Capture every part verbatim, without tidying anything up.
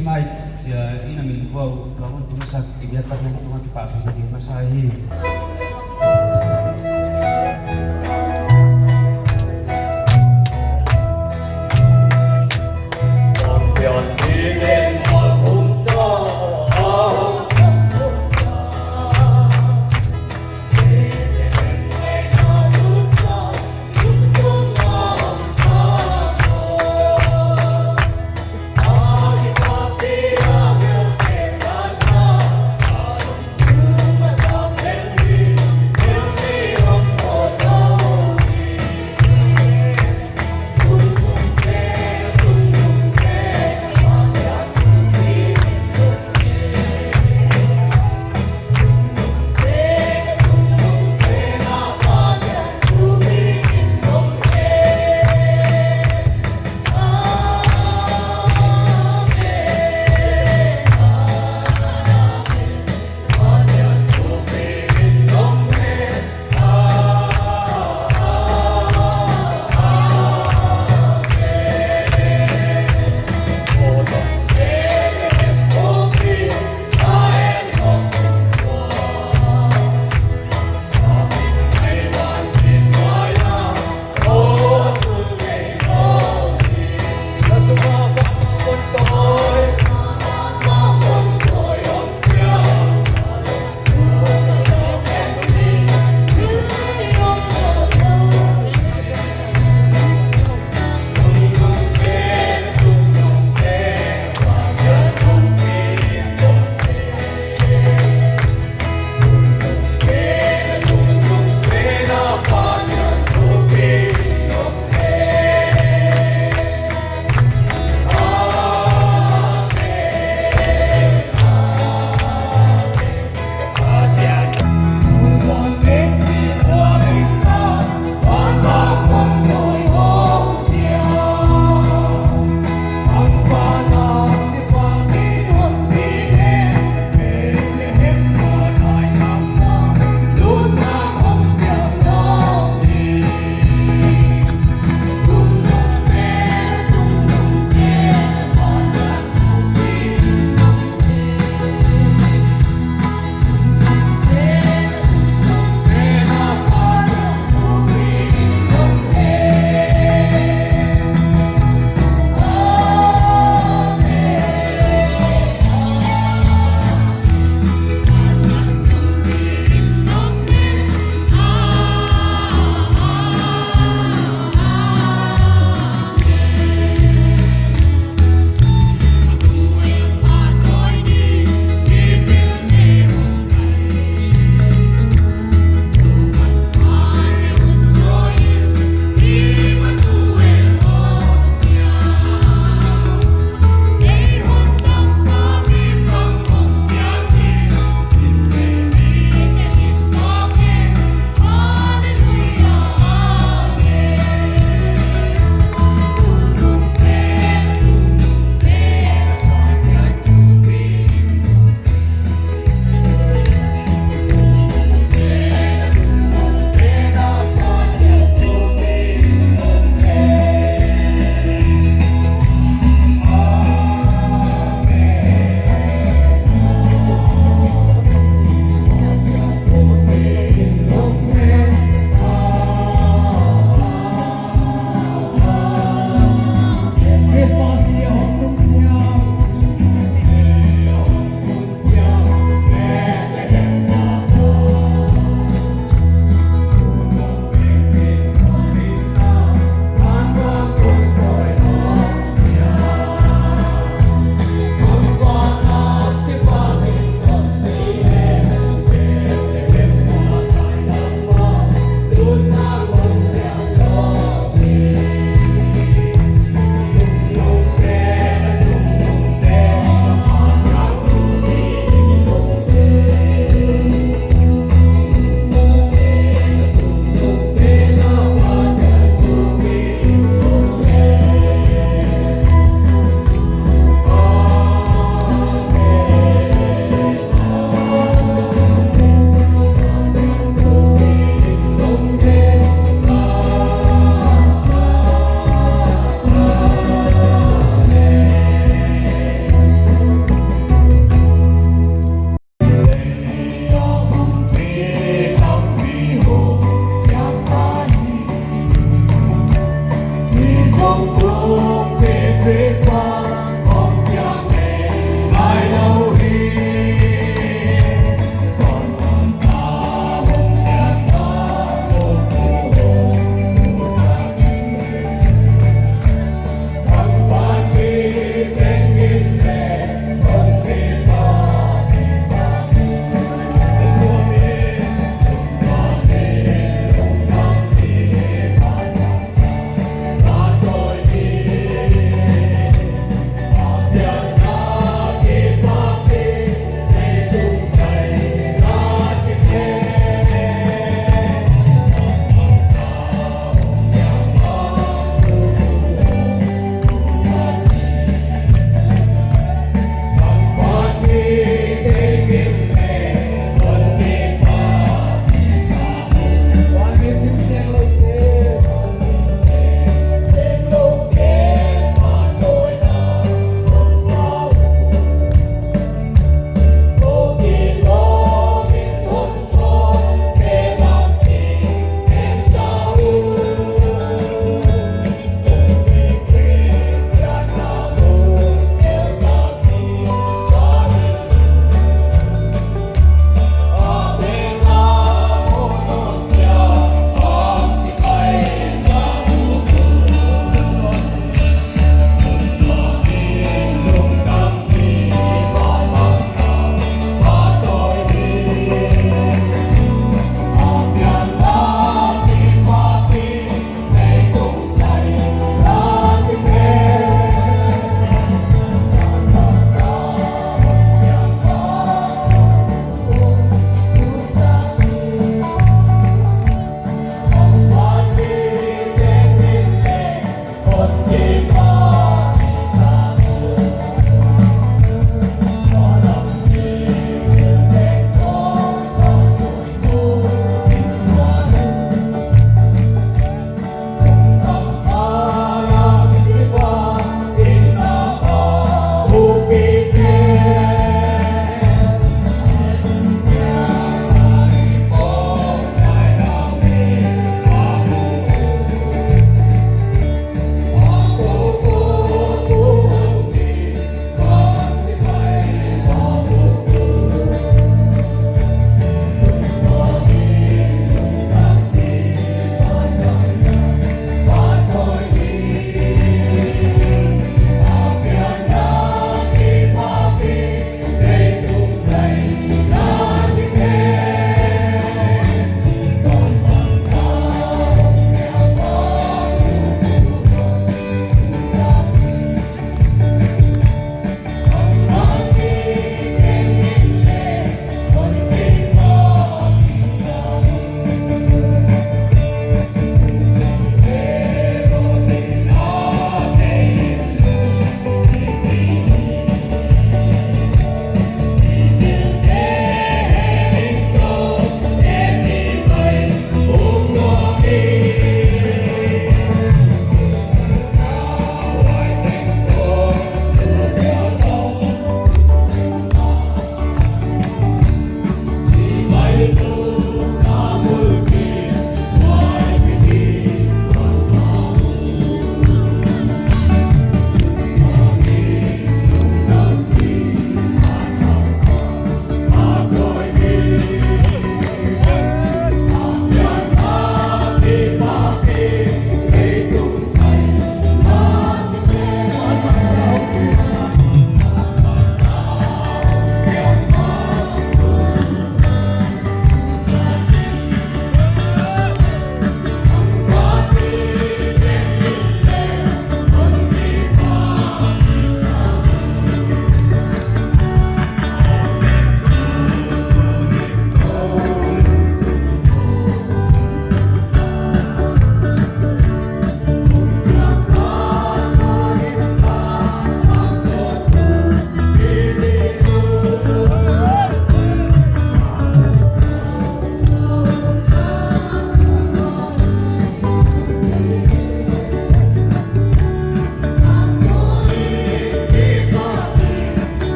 Night, sia, ina min vou, ka hun tung sak, i biak Pathian tungah kipahthu ka gen masa hi.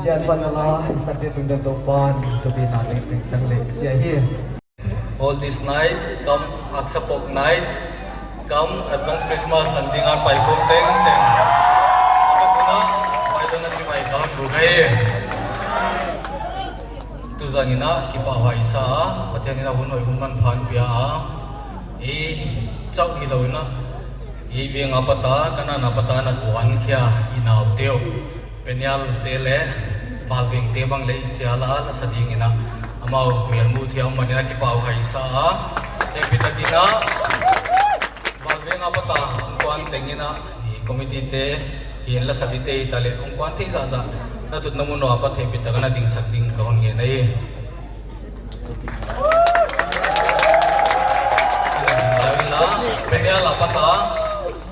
Tian pan la, i sak te tungtawn Toupa'n thupina tengteng tang leh chi ahi. All this night, come Haksapok night, come advance Christmas an ding a paikhawm tengteng. Ka tuna, mai dona chi mai ka hon buk ahi. Tuzang in a kipahhuai sa a, Pathian in a hun hoih hun manpha hon pia a. Ei chauh hilou in a, ei veng apat a, Kanaan apat a na tuankhia i naute uh, Peniel te leh Valveng te bang leh i chial a la sa ding in a, amau melmu thei a om manin a kipahhuai sa a. Hehpihtak in a, Valveng apat a hong kuan teng in a, i committee te, i la sa dite hitaleh, hong kuan thei zahzah, na tutna mun uah apat hehpihtak a na dingsak ding ka hon ngen ahi. Peniel apat a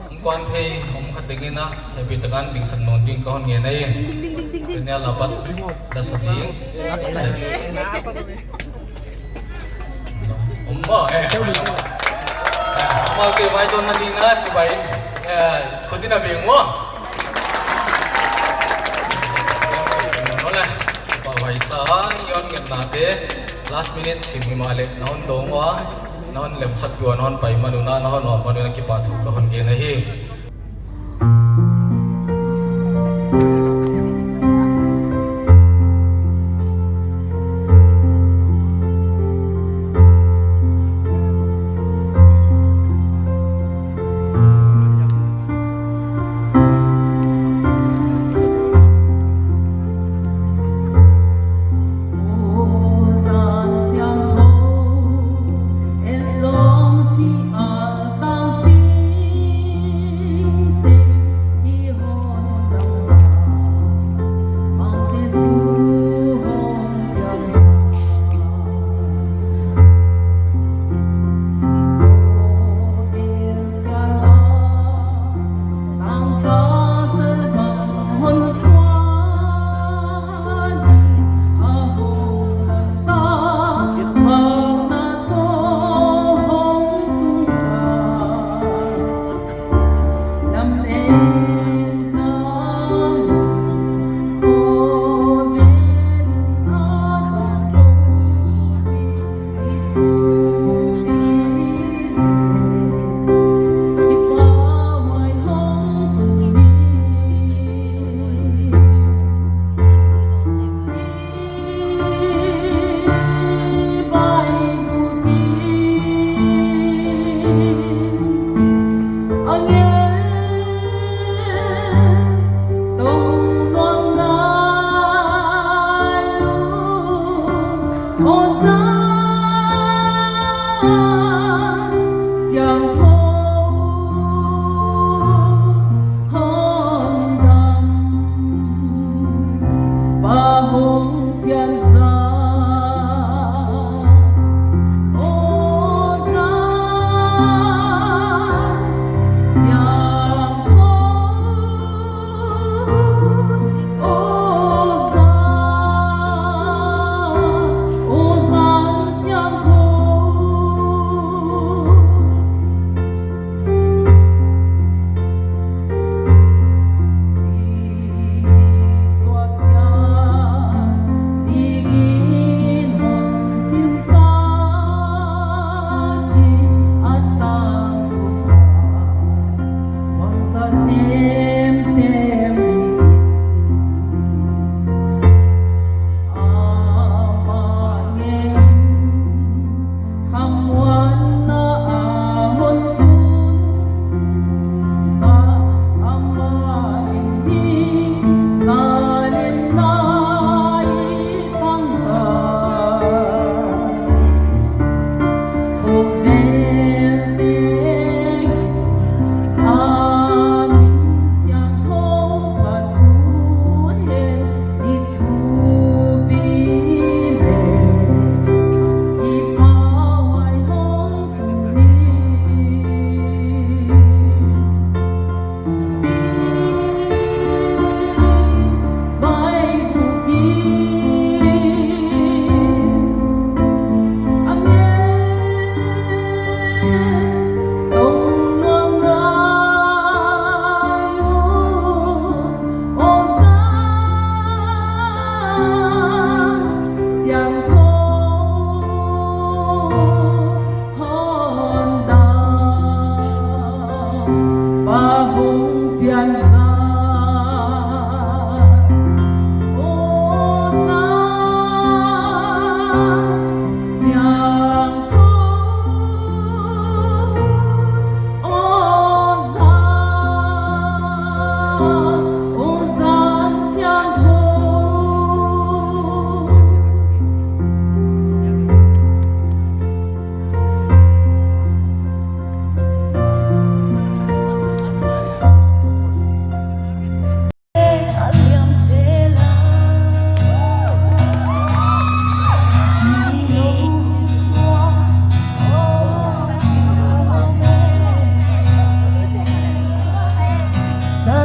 hong kuan thei om kha teng in a, hehpihtak a na dingsak nawn ding ka hon ngen ahi. Peniel apat la sa ding. Om maw, eh. Amau te mai donna ding a chibai. Eh, khut in a beng maw. Ole, pahhuai sa a, i hon ngetnate last minute sim himahleh na hon dawng ua, na hon lemsak ua, na hon pai man un a, na hon om man un a kipahthu ka hon gen ahi.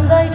Sunday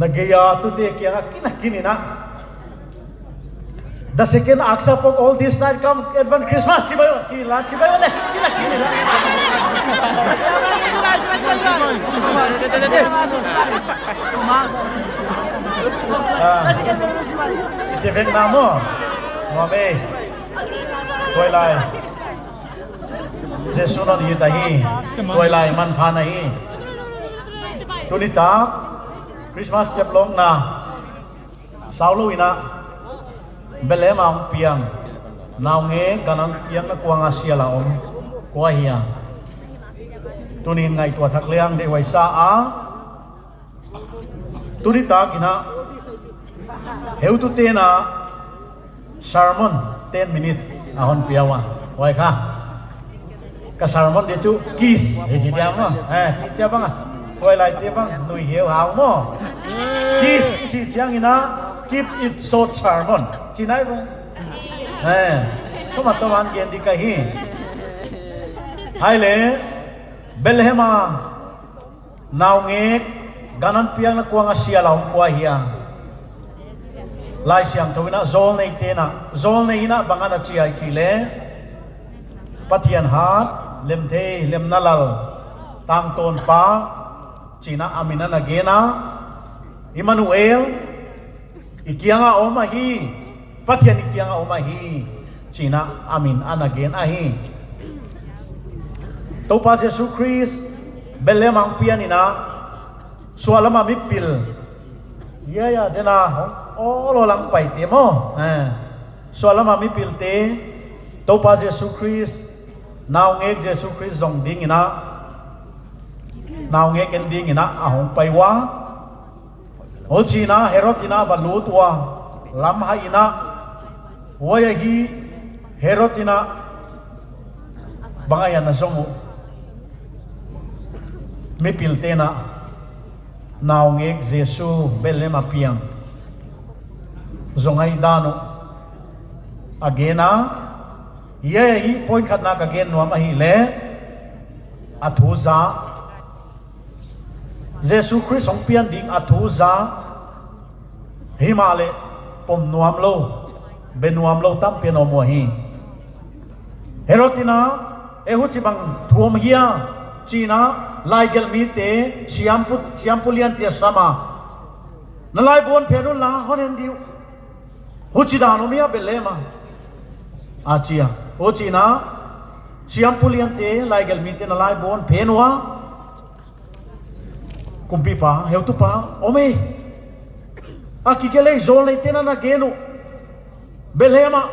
Gaya tute kiang a kin a kin in a. The second Aksa Pok all this night come advance Christmas chibai o, chi la chibai o le, kin a kin in a. Ah. Ichi vek na mo. Mo me. Tuailai. Jesu non hita hi. Tuailai manpha na hi. Tuni tak Christmas chep lawkna saulou in a Bethlehem a hong piang naungek gan an piakna kuang a sial a om kua hia? Tuni in ngaihtuah thak leng deihhuai sa a. Tuni tak in a heutute'n a sermon ten minute a hon pia ua. Huai kha. Ka sermon di chu kiss hi chi diam a. Eh, chi chia bang a. Tuailaite bang nui hiau hau mo. Kiss i chih chiang in a keep it short sermon. Chi nai bang. Eh, tuma tuma gen di ka hi. Hai le, Bethlehem a naungek gan an piakna kuang a sial a om kua hia? Laisiangthou in a zawlneite'n a, zawlnei in a bang ana chi a i chih leh, Pathian hat, lemthei, lemna lal, tangtawn pa, chi in a a min ana gen a, Immanuel, i kiang a om ahi, Pathian i kiang a om ahi, chi in a a min ana gen ahi. Toupa Jesu Khrist Bethlehem a hong pian in a, suahlam a mipil, ya ya, den a hong, olo lang pai te mo. Eh. Suahlam a mipilte, Toupa Jesu Khrist, naungek Jesu Khrist zong ding in a, naungek en ding in a, a hong pai ua. Huchi in a Herod in a va lut ua, lamhai in a, huai ahi Herod in a bang a hia na zong uh. Mipilte'n a naungek Jesu Bethlehem a piang zong ahi dan uh a gen a, hiai ahi point khatna ka gen nuam ahi leh, a thu za. Jesu Khrist hong pian ding a thu za, himahleh pom nuam lou, be nuam lou tampi a om uh ahi. Herod in a, e huchibang thu om hia, chi in a, laigelhmite, siampu, siampu liante sam a, na laibu hon phen un la, hon en di uh. Huchi dan om hia Bethlehem a, a chi a. Huchi in a, siampu liante, laigelhmite na laibu hon phen ua. Kumpipa, heutupa, om e. A kigelh e, zawlneite'n ana gen uh. Bethlehem a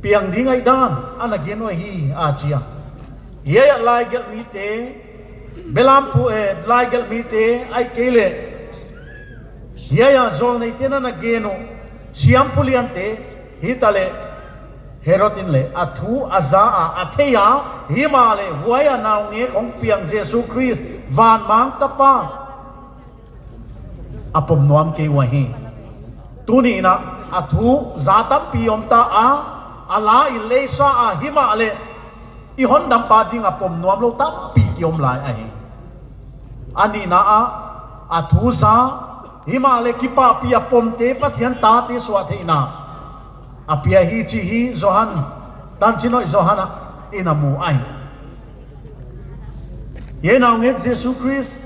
piang ding ahi dan ana gen uh ahi, a chi a. Hiai a laigelhmite, belampu, eh, laigelhmite ahihkeileh, hiai a zawlneite'n ana gen uh, siampu liante, hitaleh, Herod in leh a thu a za a, a thei a, himahleh huai a naungek hong piang Jesu Khrist, vanmang tapa, a pom nuam kei uh ahi. Tuni in a, a thu za tampi om ta a, a la i lei sa a, himahleh i hondampa ding a pom nuam lou tampi ki om lai ahi. A nihna ah, a thu za, himahleh kipahpih a pomte Pathian tate suah theihna a pia hi chih Johan, Tanchinhoih Johan ah i na mu ahi. Hiai naungek Jesu Khrist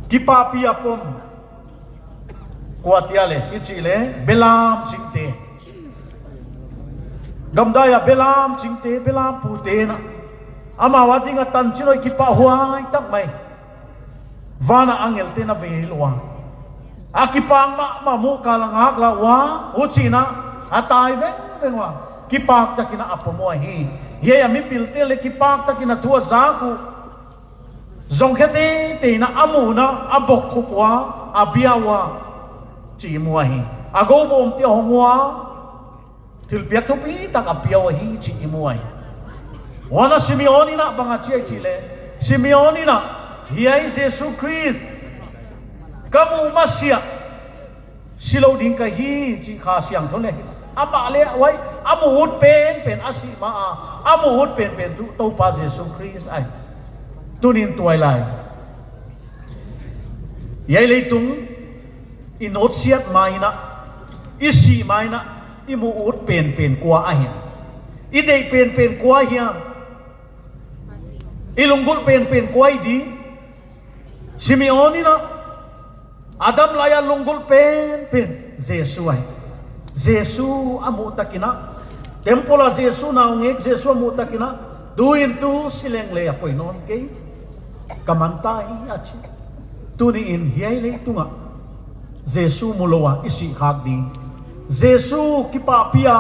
kipahpih a pom kua hia leh, i chih leh, belam chingte. Gamdai a belam chingte, belampute'n a, amau a ding a tanchinhoih kipahhuai tak mai van a angelte'n a vei ua. A kipak mahmah muh kal a ngaklah ua, huchi in a, a tai vengveng ua. Kipak tak in a a pom uh ahi. Hiai a mipilte leh kipak tak in a thu a zak uh. Zong khe teitei in a, a muhna, a bokkhup ua, a bia ua, chih i mu ahi. A gou bawmte a hong ua, thilpiak thupitak a pia uh ahi chih i mu ahi. Huan a Simeon in a bang a chi a i chih leh, Simeon in a, hiai Jesu Khrist ka muh masiah, si lou ding ka hi chih Kha Siangthou in a hilh. Amah leh huai, a muh ut penpen a sih ma a, a muh ut penpen tuh Toupa Jesu Khrist ahi. Tuni'n tuailai, Hiai leitung i nutsiat ma in a, i sih ma in a, i mu ut penpen kua ahia? I deih penpen kua ahia? I lunggulh penpen kua ahi di? Simeon in a, Adam lai a lunggulh penpen Jesu ahi. Jesu a muh tak in a, temple a Jesu naungek Jesu a muh tak in a, tuin tu si leng leng a poi nawn kei, ka man ta hi, a chi. Tuni in hiai leitung ah Jesu mulou a i sih khak ding, Jesu kipahpih a,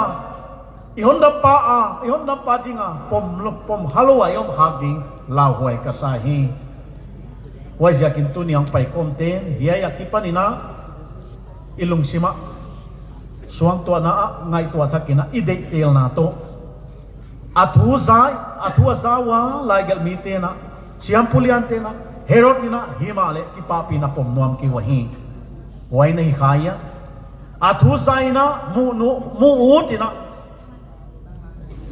i hondampa a, i hondampa ding a pom, pom khalou a i om khak ding lauhuai ka sa hi. Huaiziakin tuni a hong paikhawmte'n hiai a kipan in a, i lungsim ah suangtuahna ah ngaihtuah thak in a, i deihtelna toh, a thu za, a thu a za ua laigelhmite'n a, siampu liante'n a, Herod in a, himahleh kipahpih in a pom nuam kei ua hi. Huai na hi kha hia? A thu za in a, mu, nu, mu ut in a,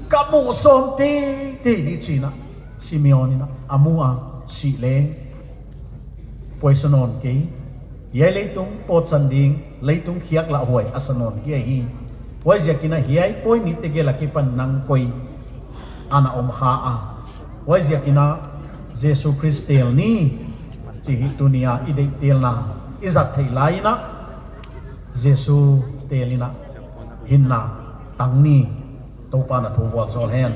ka mu sawm teitei di chi in a, Simeon in a, a mu a, sih leng poi sa nawn kei. Hiai leitung pawtsan ding, leitung khiak lauhuai a sa nawn kei hi. Huaiziakin a hiai point nihte gel a kipan nang koi ana om kha a? Huaiziakin a Jesu Khrist tel ni, chih hi tuni a i deihtelna i zat theih lai in a, Jesu tel in a hinna tang ni. Toupa'n a thu vualzawl hen.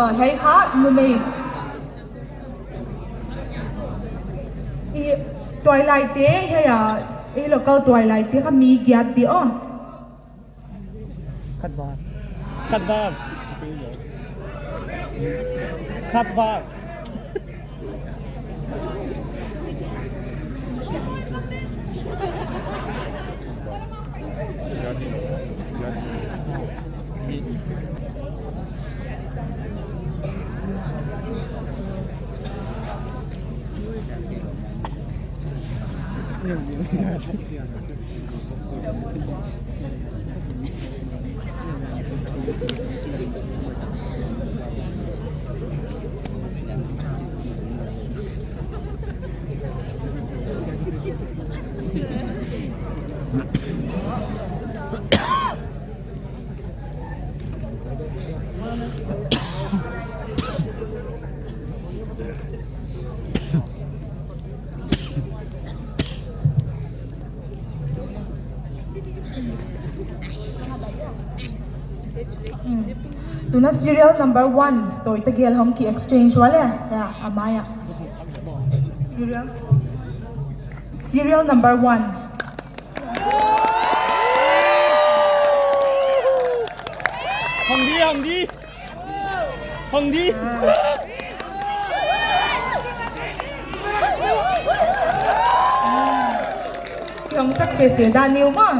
Hiai kha numei. I, tuailaite, hiai a, i local tuailaite kha mi giat di aw. Khat val. Khat val. Khat val. Hmm. Tuna serial number one, Toite Gel hong ki exchange ua le. Ya, a mai ah. Serial. Serial number one. Hong di, hong di. Hong di. Hong success e, dah new ma.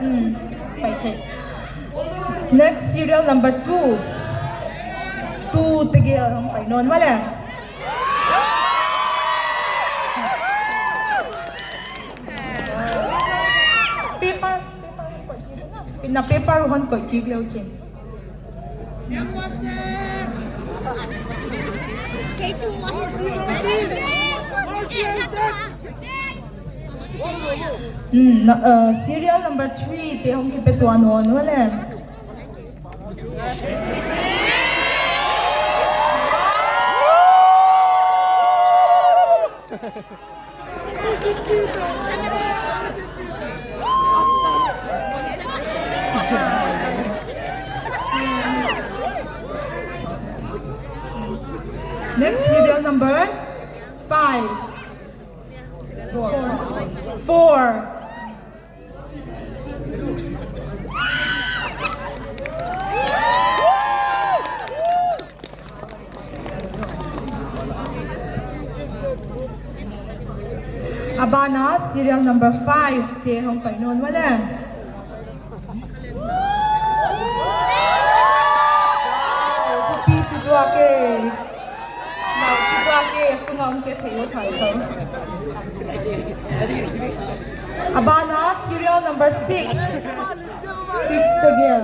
Hmm. Pai, pai. Next, serial number two. Toite Gel hong pai nawn ua le. Papers, papers, koih kik na. Ina paper hon koih kik leu chin. Hmm, na, uh, serial number three te hong kipe tuan nawn ua le. Next serial number five. Four. Four. A ban ah serial number five te hong pai nawn ua le. Pi chi tua ke. Nau chi tua ke, a sunga om ke thei lou thei lou. A ban ah serial number six. Six Toite Gel.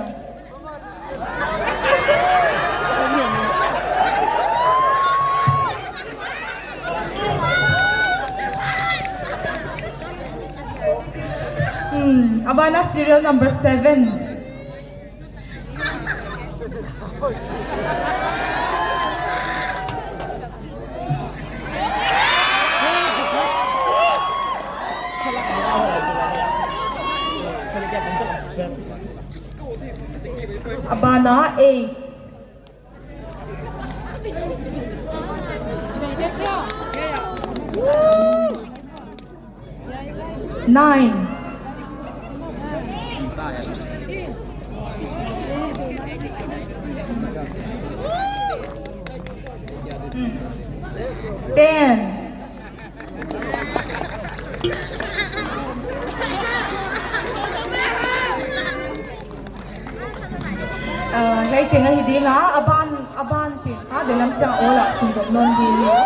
Hmm, a ban ah serial number seven. A ban ah eight. Nine. Ten. Uh, hiai teng ahi ding a, a ban, a ban teng kha, delam chiang awl ah sunzom nawn ding hi.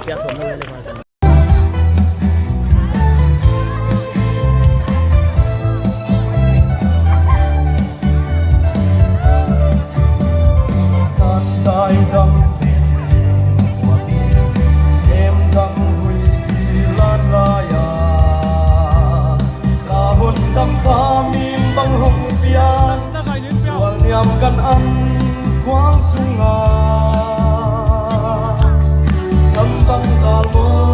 Piak suan lou le vai. Santai dam tin, huatin, sem dam hui kilan lai a. Ka hun dam ka min bang hong pian, tual niam kan an kuang sunga. Sam bang zal mo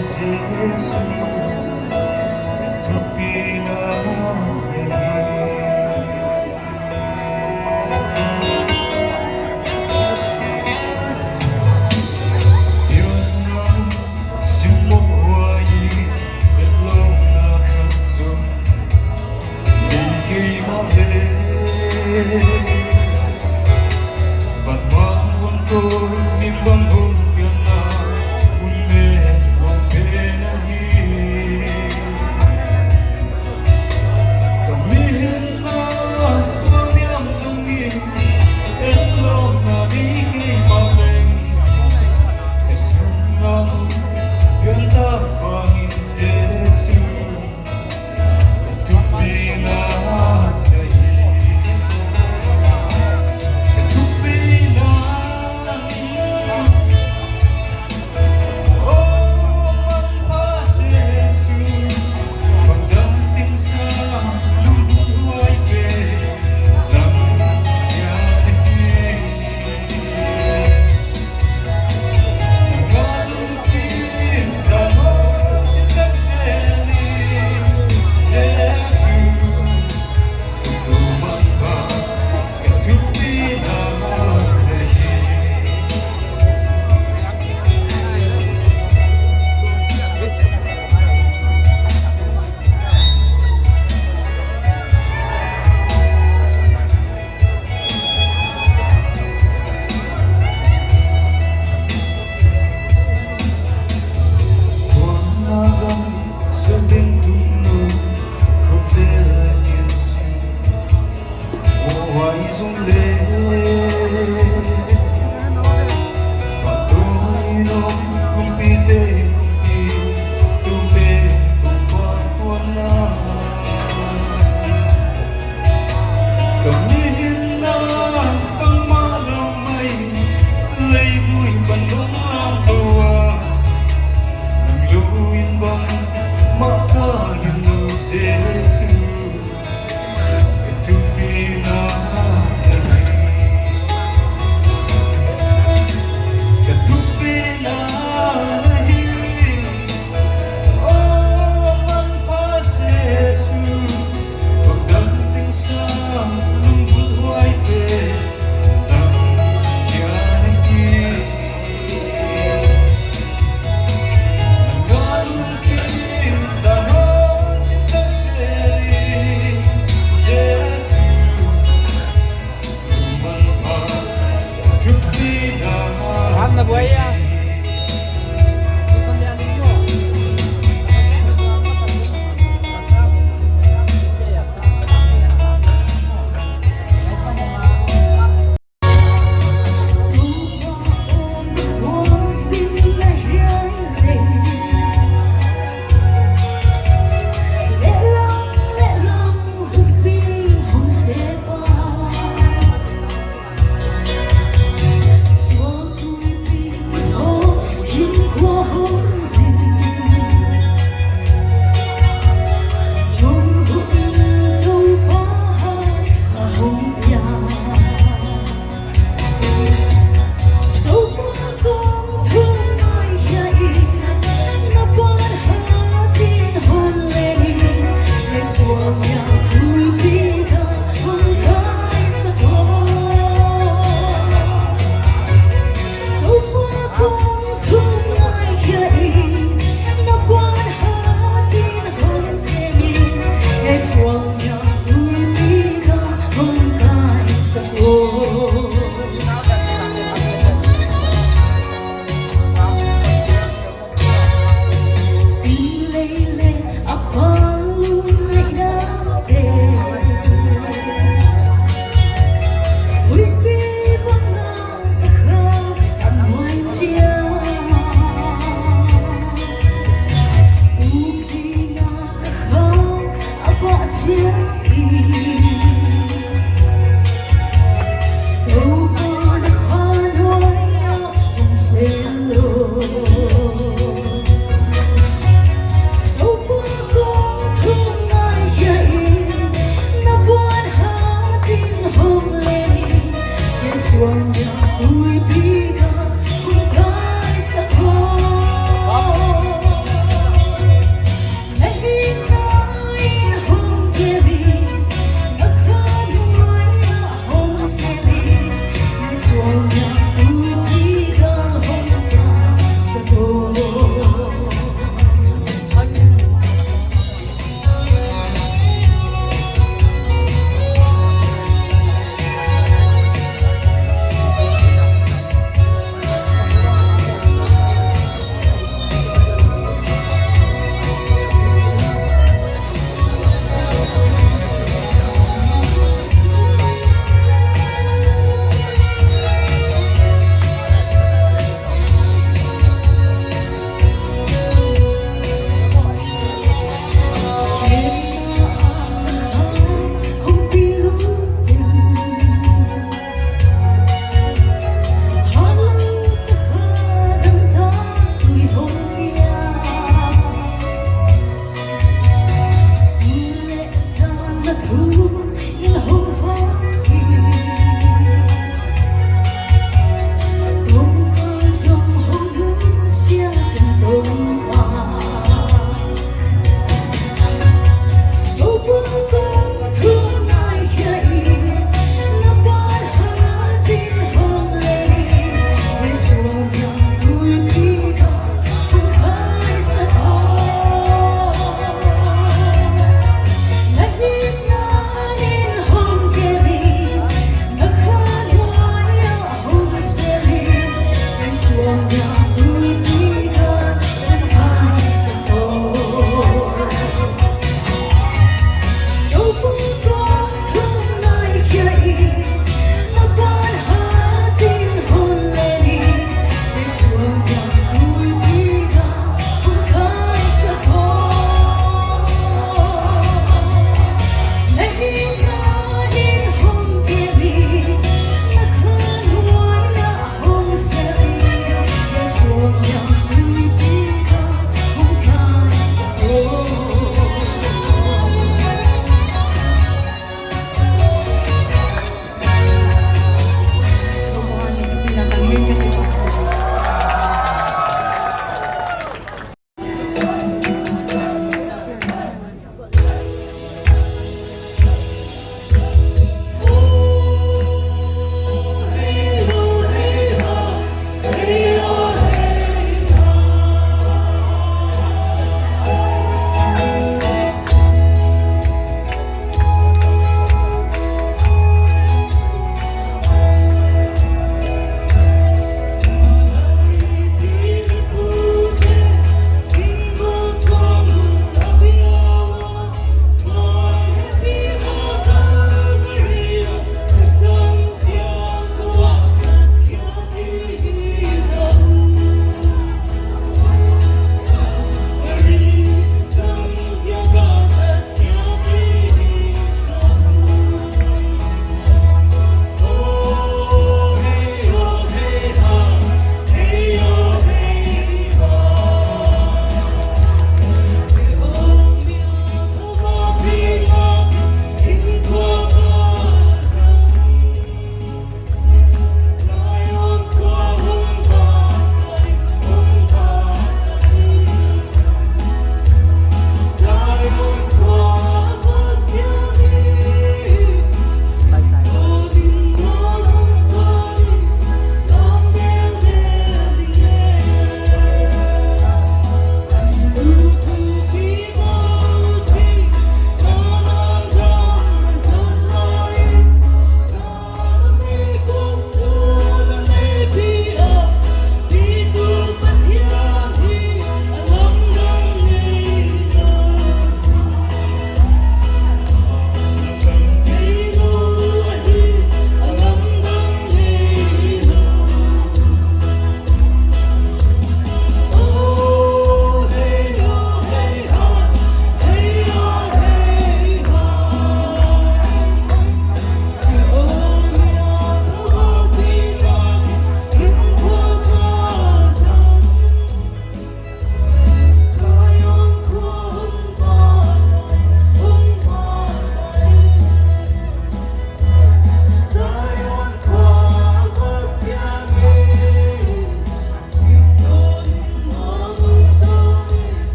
Jesu, thupina nei. Pianna simmoh huai, etlawmna khat zong nei kei mahleh. Van mang hun tou, mi bang hun pianna, hun ne hun pen ahi.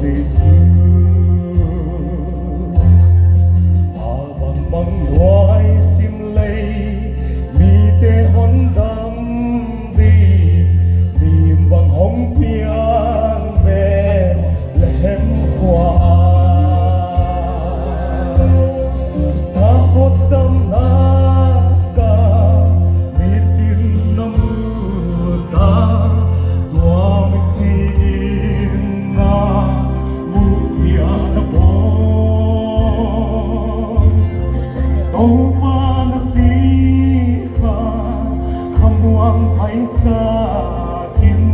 Jesu, a bangbang huai sim lei, mite hon dam di, mi bang hong piang Bethlehem khua. Na hotdamna ka mitin na mu ta, tua miching in na mu dia na bawl. Toupa na sikha khamuang paisak in,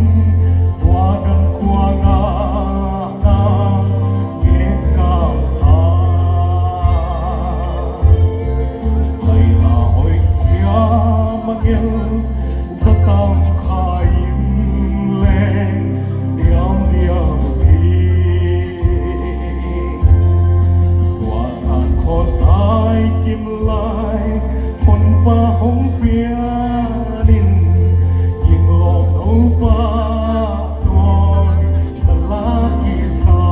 tua gam kuang ah na ngek kha ta. Saina hoih siam a ngel, za tam kha in leng diamdiam hi. Tua zan khonai kim lai, honpa hong pian in, ginglawm nou pa tua na la kisa.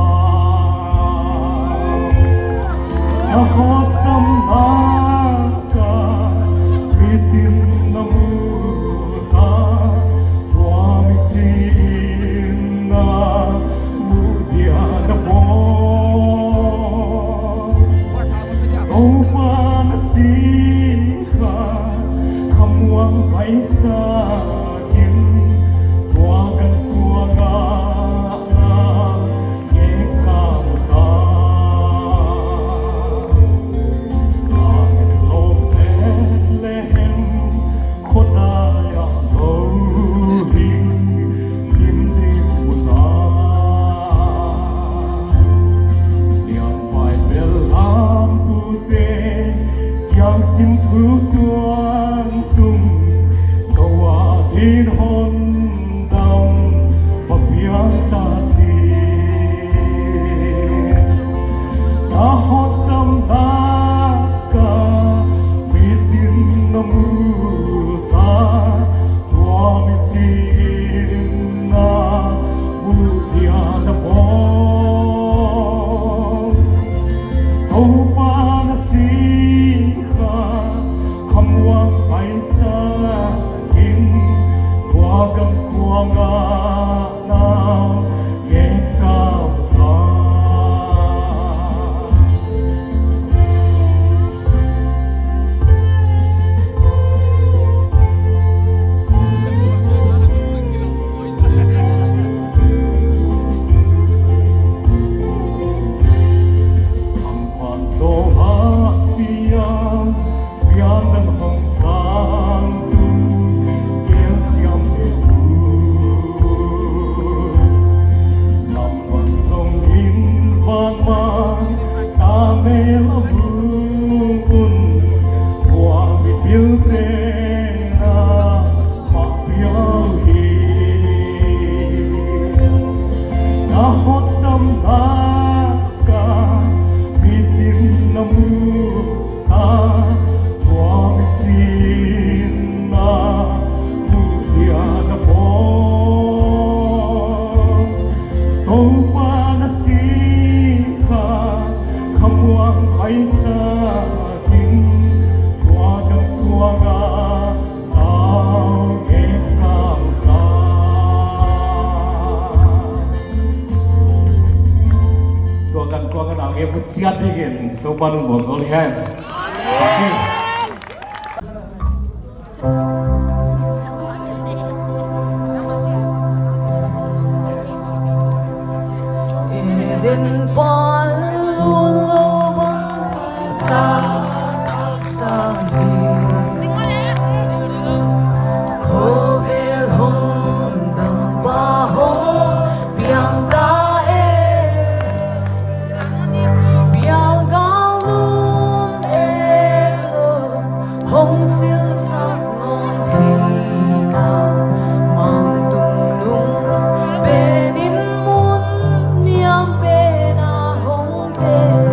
Na hotdamna ka mitin na mu ta, tua miching in na mu dia na bawl. Toupa na sikha khamuang paisak in, tua gam kuang ah na ngek kha ta. Ka ngetlawm Bethlehem, khuadai ah louhing kim ding mun ah. Niam vai bel lam pute, kiang sim thu tuan tung, kou adin hon dam pa piang ta chi. Na hotdamna ka mitin na mu ta, tua miching in na mu dia na bawl. Toupa na sikha khamuang paisak in, tua gam kuang ah na ngek kha ta. Thangpang sawm a siam, piang dan hong tang tung, gel siam te u. Lam bang zong in van mai, ta mel a mu un, tua mi pilte na mah piau hi. Na hotdamna ka mitin na mu ta, tua miching in na mu dia na bawl. Toupa na sikha khamuang paisak in, tua gam kuang ah na ngek kha ta. Tua gam kuang ah na ngek uh chiat dingin Toupa'n hon vualzawl hen. Eden pawl lulou bang sa sang hi. Khovel hong dam pa hong piang ta e. Pial gal nun e lo hong silsak nawn theihna, mangtung nung pen in mun niam pen ah hong tel.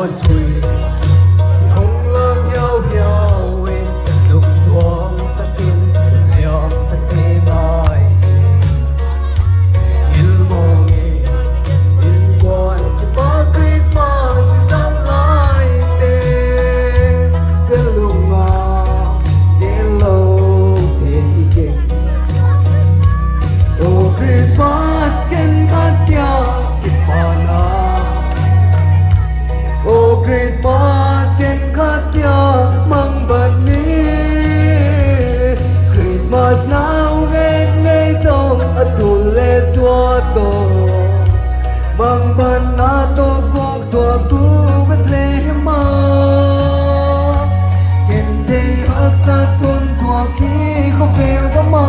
Hong lam hiauhiau in, sa lungtuang sa tin, liam sa te mai. Ngilmong in, innkuan kipan Christmas i zat lai te, sa lung a gen lou te i gen. O Christmas khenkhat dia kipahna. O Christmas khenkhat dia mangbat ni. Christmas nau ngei ngei zong a tul leh zuat toh. Mangbatna toh kok tuak tu Bethlehem ah. Genthei haksat hon tuak hi khovel gam ah.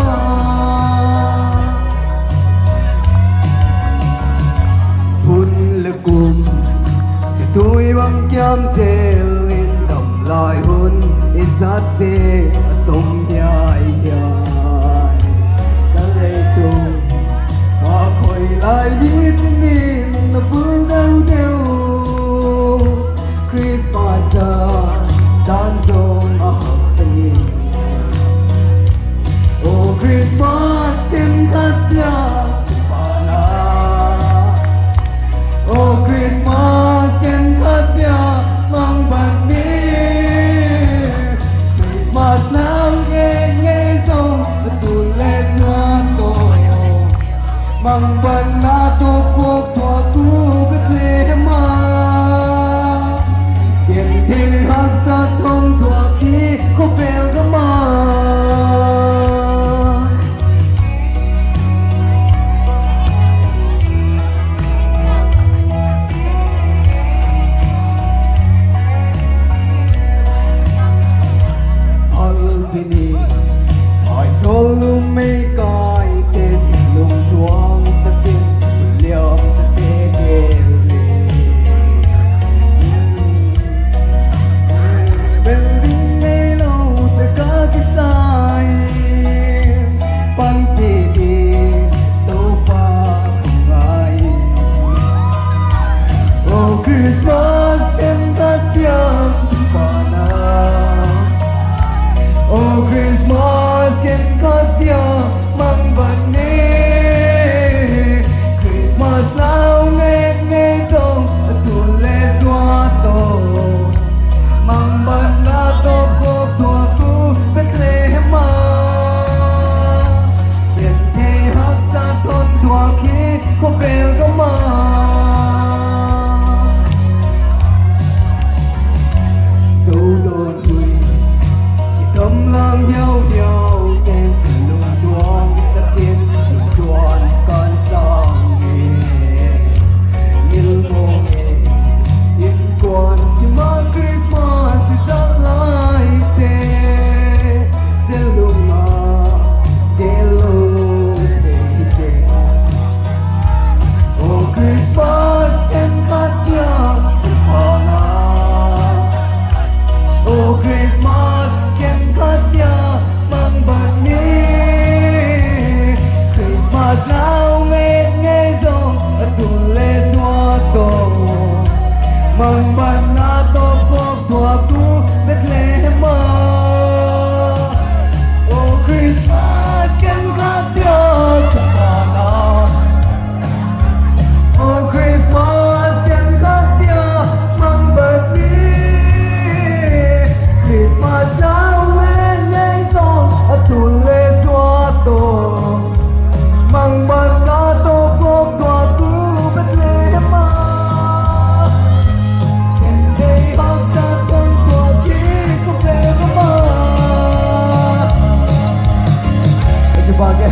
Hun leh kum, tui bang kiam zel in, damlai hun i zat te a tom hiaihiai. Ka leitung a khoih lai ding in, na bul deuhdeuh. Christmas a dan zong a haksa ni. O Christmas khenkhat dia kipahna. O Christmas khenkhat dia mangbat ni. Christmas nau ngei ngei zong a tul leh zuat toh. Mangbatna toh kok tuak tu Bethlehem ah. Genthei haksat hon tuak hi khovel gam ah. Phalbi ni, Aizawl lum mei kai te, lungtuang sa tin, liam sa te tel le. Bel ding nei lou te ka kisai, panpih ding Toupa ngai. O Christmas khenkhat dia kipahna. O Christmas khenkhat dia mangbat ni. Christmas nau ngei ngei zong a tul leh zuat toh. Mangbatna toh kok tuak tu Bethlehem ah. Genthei haksat hon tuak hi khovel gam ah. Zodawn hun kidam lang hiauhiau, ten lungtuang sa tin, lungtuang kan sang e. Ngilmong e, innkuan kipan Christmas i zat lai te, sa lung a gen lou te i gen. O Christmas khenkhat dia kipahna. O Christmas khenkhat dia mangbat ni. Christmas nau ngei ngei zong a tul leh zuat toh. Mangbatna toh kok tuak tu Bethlehem ah. O Christmas khenkhat dia kipahna. O Christmas khenkhat dia mangbat ni. Christmas nau ngei ngei zong a tul leh zuat toh. Mangbatna toh kok tuak tu Bethlehem ah. Genthei haksat hon tuak hi khovel gam ah. Thank you, Father.